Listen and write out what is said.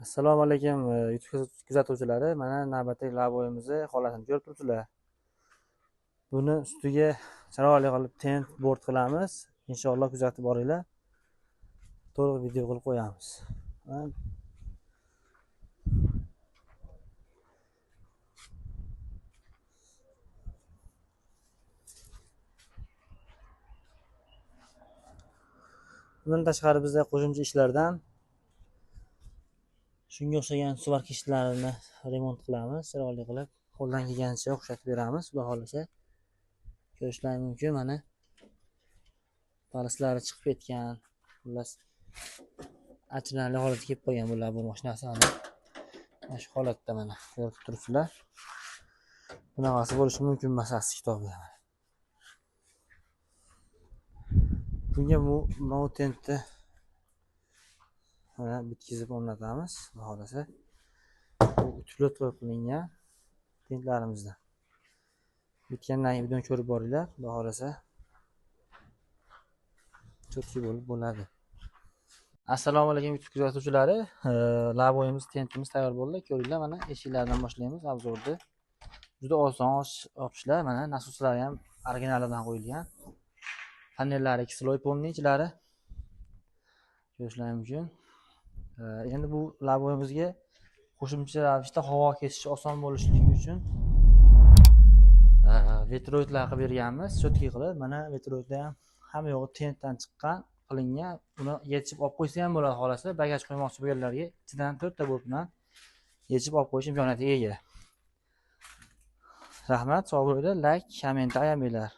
Assalomu alaykum YouTube kuzatuvchilari. Mana navbatdagi lavoyimizni holatini ko'rib turibsizlar. Buni ustiga chiroyli qilib tent bort qilamiz. Inshaalloh kuzatib boringlar. To'liq video qilib qo'yamiz. Bundan tashqari bizda qo'shimcha ishlardan shunga o'xshagan suvarkishlarni remont qilamiz, chiroyli qilib, qo'ldan kelgancha o'xshatib beramiz, xudo xohlasa. Ko'rishlari mumkin, mana palislari chiqib ketgan, xullas achinarli holatga kelib qolgan bular, bu mashinasi mana shu holatda mana ko'rib turibsizlar. Bunaqasi bo'lishi mumkin emas asli kitobda. Bunga bu moutentni mana bitkizib o'rnatamiz, xudo xohlasa. Bu utyublab qilingan tentlarimizdan. Bitgandan keyin videoni ko'rib boringlar, xudo xohlasa. Cho'tki bo'lib bo'ladi. Assalomu alaykum YouTube kuzatuvchilari. Lavoyimiz, tentimiz tayyor bo'ldi. Ko'ringlar, mana eshiklardan boshlaymiz obzorni. Juda oson opishlar, mana nasoslari ham originalidan qo'yilgan. Panellari 2 sloy polning ichlari. Ko'rishlari mumkin. Endi bu lavoyimizga qo'shimcha ravishda havo kesishi oson bo'lishligi uchun vetroidlar qilib berganmiz, cho'tki qilib. Mana vetroidlar ham hamma yo'g'i tentdan chiqqan, qilingan. Uni yechib olib qo'ysa ham bo'ladi, xohlasa. Bagaj qo'ymoqchi bo'lganlarga ichidan 4 ta boltdan yechib olib qo'yish imkoniyatiga ega. Rahmat, sog' bo'linglar, like, komment ayamanglar.